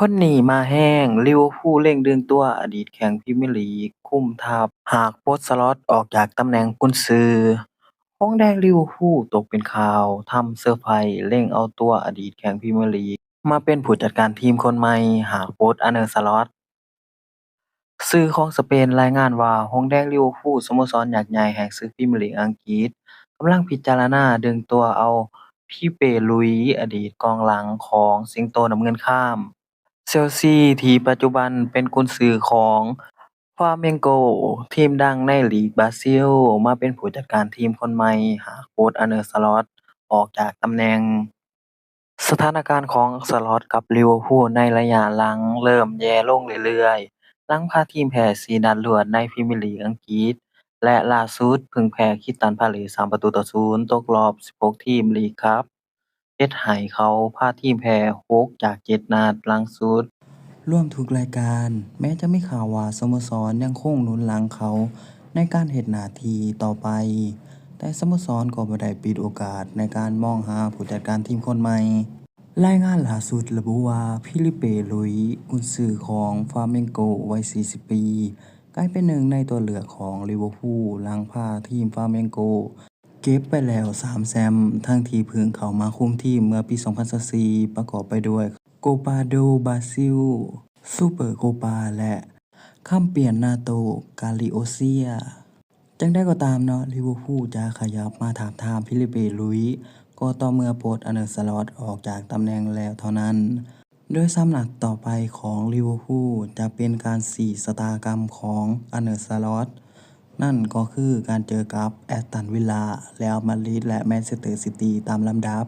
ຄົນນີ້ມາແຮງ, ລິເວີພູເລັ່ງດຶງຕົວອະດີດແຂ້ງພຣີເມຍລີກ ຄຸມທັບຫາກປົດສະລັອດອອກຈາກຕຳແໜ່ງກຸນຊື. ຫົງແດງລິເວີພູຕົກເປັນຂ່າວ, ທຳເຊີໄພຣ ເລັ່ງເອົາຕົວອະດີດແຂ້ງພຣີເມຍລີກມາເປັນຜູ້ຈັດການທີມຄົນໃໝ່ ຫາກປົດອາເນີ ສະລັອດ. ສື່ຂອງສະເປນລາຍງານວ່າ ຫົງແດງລິເວີພູ ສະໂມສອນຍັກໃຫຍ່ແຫ່ງສຶກພຣີເມຍລີກອັງກິດ ກຳລັງພິຈາລະນາດຶງຕົວເອົາ ຟີເປ ລຸຍ ອະດີດກອງຫຼັງຂອງສິງໂຕນ້ຳເງິນຄາມ. ເຊລຊີ ທີ່ປັດຈຸບັນເປັນກຸນຊືຂອງ ຟາເມງໂກ ທີມດັງໃນລີກບຣາຊິລ ມາເປັນຜູ້ຈັດການທີມຄົນໃໝ່ ຫາກປົດອາເນີ ສະລັອດອອກຈາກຕຳແໜ່ງ. ສະຖານະການຂອງສະລັອດກັບລິເວີພູໃນໄລຍະຫຼັງເລີ່ມແຍ່ລົງເລື້ອຍໆ ຫຼັງພາທີມແພ້ສີ່ນັດລວດໃນພຣີເມຍລີກອັງກິດ ແລະ ລ່າສຸດເພິ່ງແພ້ຄິດຕັນພາເລສ ສາມປະຕູຕໍ່ສູນ ຕົກຮອບສິບຫົກທີມລີກຄັບ ເຮັດໃຫ້ເຂົາພາທີມແພ້ຫົກຈາກເຈັດນັດຫຼັງສຸດ. ລວມທຸກລາຍການ, ແມ້ຈະມີຂ່າວວ່າສະໂມສອນຍັງຄົງໜູນຫຼັງເຂົາໃນການເຮັດໜ້າທີ່ຕໍ່ໄປ, ແຕ່ສະໂມສອນກໍບໍ່ໄດ້ປິດໂອກາດໃນການມອງຫາຜູ້ຈັດການທີມຄົນໃໝ່. ລາຍງານລ່າສຸດລະບຸວ່າ ຟີລິເປ ລຸຍ ກຸນຊືຂອງຟາເມງໂກ ວັຍສີ່ສິບປີ ກາຍເປັນໜຶ່ງໃນຕົວເລືອກຂອງລິເວີພູ ຫຼັງພາທີມຟາເມງໂກ ເກັບໄປແລ້ວສາມແຊ້ມ ທັງທີ່ເພິ່ງເຂົ້າມາຄຸມທີມເມື່ອປີສອງພັນຊາວສີ່ ປະກອບໄປດ້ວຍ ໂກປາໂດບຣາຊິລ, ຊູເປີໂກປາ ແລະ ຄຳປຽນນາໂຕກາລິໂອເຊຍ. ຈັ່ງໃດກໍຕາມເນາະ, ລິເວີພູຈະຂະຫຍັບມາທາບທາມຟີລິເປ ລຸຍ ກໍຕໍ່ເມື່ອປົດອາເນີ ສະລັອດ ອອກຈາກຕຳແໜ່ງແລ້ວເທົ່ານັ້ນ. ໂດຍສາມນັດຕໍ່ໄປຂອງລິເວີພູຈະເປັນການຊີ້ຊະຕາກຳຂອງອາເນີ ສະລັອດ, ນັ້ນກໍຄືການເຈີກັບແອັດຕັນວິລາ, ເຣອັລມາດຣິດ ແລະ ແມນເຊສເຕີຊິຕີຕາມລຳດັບ.